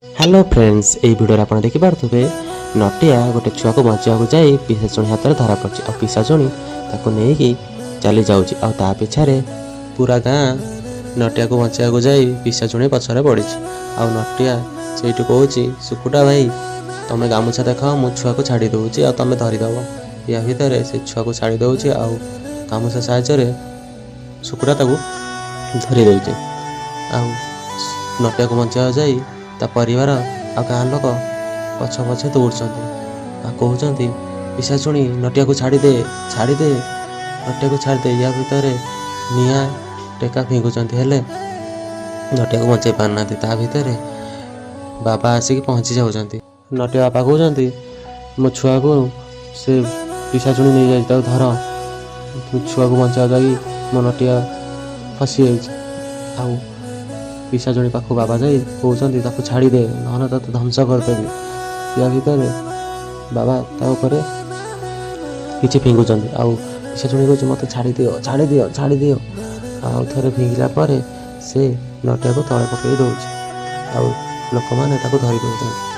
Hello friends, ଏଇ ଭିଡ଼ିଓରେ ଆପଣ ଦେଖିପାରୁଥିବେ, ନଟିଆ ଗୋଟେ ଛୁଆକୁ ବଞ୍ଚାଇବାକୁ ଯାଇ ପିଶାଚୁଣୀ ହାତରେ ଧରା ପଡ଼ିଛି ଆଉ ପିଶାଚୁଣୀ ତାକୁ ନେଇକି ଚାଲି ଯାଉଛି। ଆଉ ତା ପିଛାରେ ପୁରା ଗାଁ ନଟିଆକୁ ବଞ୍ଚାଇବାକୁ ଯାଇ ପିଶାଚୁଣୀ ପଛରେ ପଡ଼ିଛି। ଆଉ ନଟିଆ ସେଇଠୁ କହୁଛି, "ଶୁକୁଟା ଭାଇ, ତମେ ଗାମୁଛା ଦେଖାଅ, ମୁଁ ଛୁଆକୁ ଛାଡ଼ି ଦେଉଛି ଆଉ ତମେ ଧରିଦେବ।" ୟା ଭିତରେ ସେ ଛୁଆକୁ ଛାଡ଼ି ଦେଉଛି ଆଉ ଗାମୁଛା ସାହାଯ୍ୟରେ ଶୁକୁଟା ତାକୁ ଧରି ଦେଉଛି। ଆଉ ନଟିଆକୁ ବଞ୍ଚାଇବାକୁ ଯାଇ ତା ପରିବାର ଆଉ ଗାଁ ଲୋକ ପଛେ ପଛେ ଦୌଡ଼ୁଛନ୍ତି ଆଉ କହୁଛନ୍ତି, "ପିଶାଚୁଣୀ, ନଟିଆକୁ ଛାଡ଼ିଦେ, ଛାଡ଼ିଦେ, ନଟିଆକୁ ଛାଡ଼ିଦେ।" ୟା ଭିତରେ ନିଆଁ ଟେକା ଫିଙ୍ଗୁଛନ୍ତି, ହେଲେ ନଟିଆକୁ ବଞ୍ଚେଇ ପାରୁନାହାନ୍ତି। ତା ଭିତରେ ବାବା ଆସିକି ପହଞ୍ଚି ଯାଉଛନ୍ତି। ନଟିଆ ବାପା କହୁଛନ୍ତି, "ମୋ ଛୁଆକୁ ସେ ପିଶାଚୁଣୀ ନେଇଯାଇଛି, ତାକୁ ଧର। ଛୁଆକୁ ବଞ୍ଚାଇବାକୁ ଯାଇ ମୋ ନଟିଆ ଫସିଯାଇଛି।" ଆଉ ପିଶାଚୁଣୀ ପାଖକୁ ବାବା ଯାଇ କହୁଛନ୍ତି, "ତାକୁ ଛାଡ଼ିଦେ, ନହେଲେ ତୋତେ ଧ୍ୱଂସ କରିଦେବି।" ୟା ଭିତରେ ବାବା ତା ଉପରେ କିଛି ଫିଙ୍ଗୁଛନ୍ତି ଆଉ ପିଶାଚୁଣୀ କହୁଛି, "ମୋତେ ଛାଡ଼ିଦିଅ, ଛାଡ଼ିଦିଅ, ଛାଡ଼ିଦିଅ।" ଆଉ ଥରେ ଫିଙ୍ଗିଲା ପରେ ସେ ନଟିଆକୁ ତଳେ ପକାଇ ଦେଉଛି ଆଉ ଲୋକମାନେ ତାକୁ ଧରି ଦେଉଛନ୍ତି।